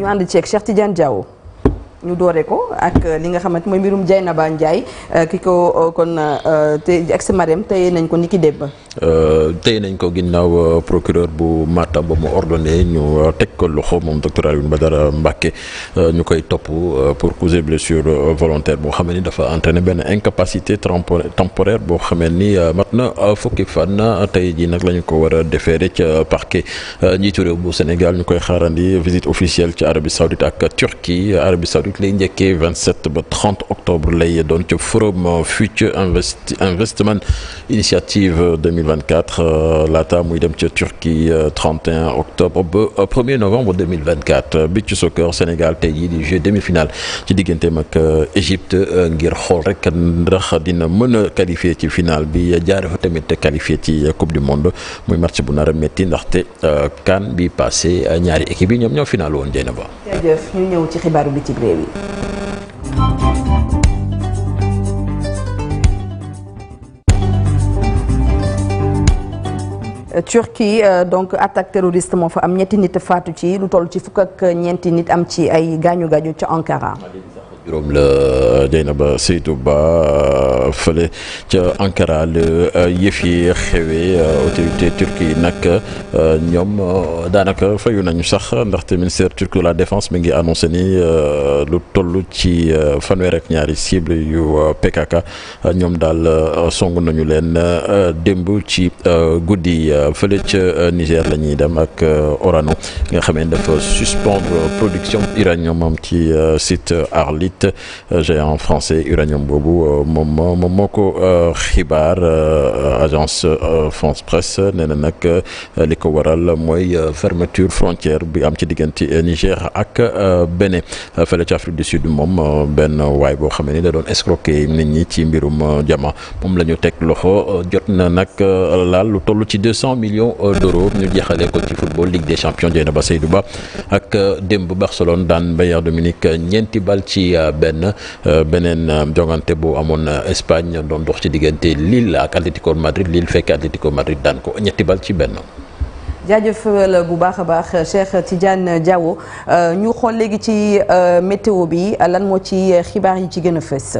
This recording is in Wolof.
ñu ànd ceeg Cheikh Tidiane Diawo ñu doore ko ak li nga xamante mooy mbirum Dieynaba Ndiaye ki ko kon te ex-marem tey nañ ko niki démb. tey nañ ko ginnaaw procureur bu Matam ba mu ordonné ñu teg ko loxo moom docteur Alioune Badara Mbacké ñu koy topp pour cause blessure volontaire boo xamee ni dafa entraîné benn incapacité temporaire boo xamee ni mat na fukki fan tey jii nag la ñu ko war a déféré ca parquet njiitu réew bu Sénégal ñu koy xaarandi visite officielle ci Arabie Saoudite ak Turquie Arabie Saoudite lay njëkkee 27 ba 30 octobre lay doon ca forum Future Investment Initiative 2024 laata muy dem ca Turquie 31 octobre ba 1er novembre 2024 beach soccer Sénégal tey jii di jeu demi-finale ci digganteem ak Égypte ngir xool rek ndax dina mën a qualifier ci finale bi jaare fa tamit qualifier ci coupe du monde muy match bu nar a métti ndaxte CAN bi passé ñaari équipe yi ñoom ñoo final woon Dieynaba. jërëjëf ñu ñëw ci xibaaru bitim réew yi. Turquie donc attaque terroriste moo fa am ñetti nit faatu ci lu toll ci fukk ak ñeenti nit am ci ay gaañu ca Ankara. juróom la Dieynaba Seydou Ba fële ca Ankara la yëf yi xewee autorité turque yi nag ñoom daanaka fayu nañu sax ndaxte ministère turc de la défense mi ngi annoncé ni lu toll ci fanweer ak ñaari cible yu PKK ñoom daal song nañu leen démb ci guddi fële ca Niger la ñuy dem ak Orano nga xamee dafa suspendre production uranium am ci site Arlit géant français uranium boobu moom moo ko xibaar agence France Presse nee na nag li ko waral mooy fermeture frontière bi am ci diggante Niger ak Bénin fële ci Afrique du Sud moom benn waay boo xam ne da doon escroquer nit ñi ci mbirum jama moom la ñu teg loxo jot na nag laal lu toll ci 200 millions d'euros ñu jeexalee ko ci football Ligue des champions Dieynaba Seydou Ba ak démb Barcelone daan Bayern de Munich ñeenti bal ci beneen jongante bu amoon Espagne doon dox ci diggante Lille ak Atlético Madrid Lille fekk Atlético Madrid daan ko ñetti bal ci benn. jaajëfal bu baax a baax Cheikh Tidiane Diawo ñu xool léegi ci météo bi lan moo ci xibaar yi ci gën a fës.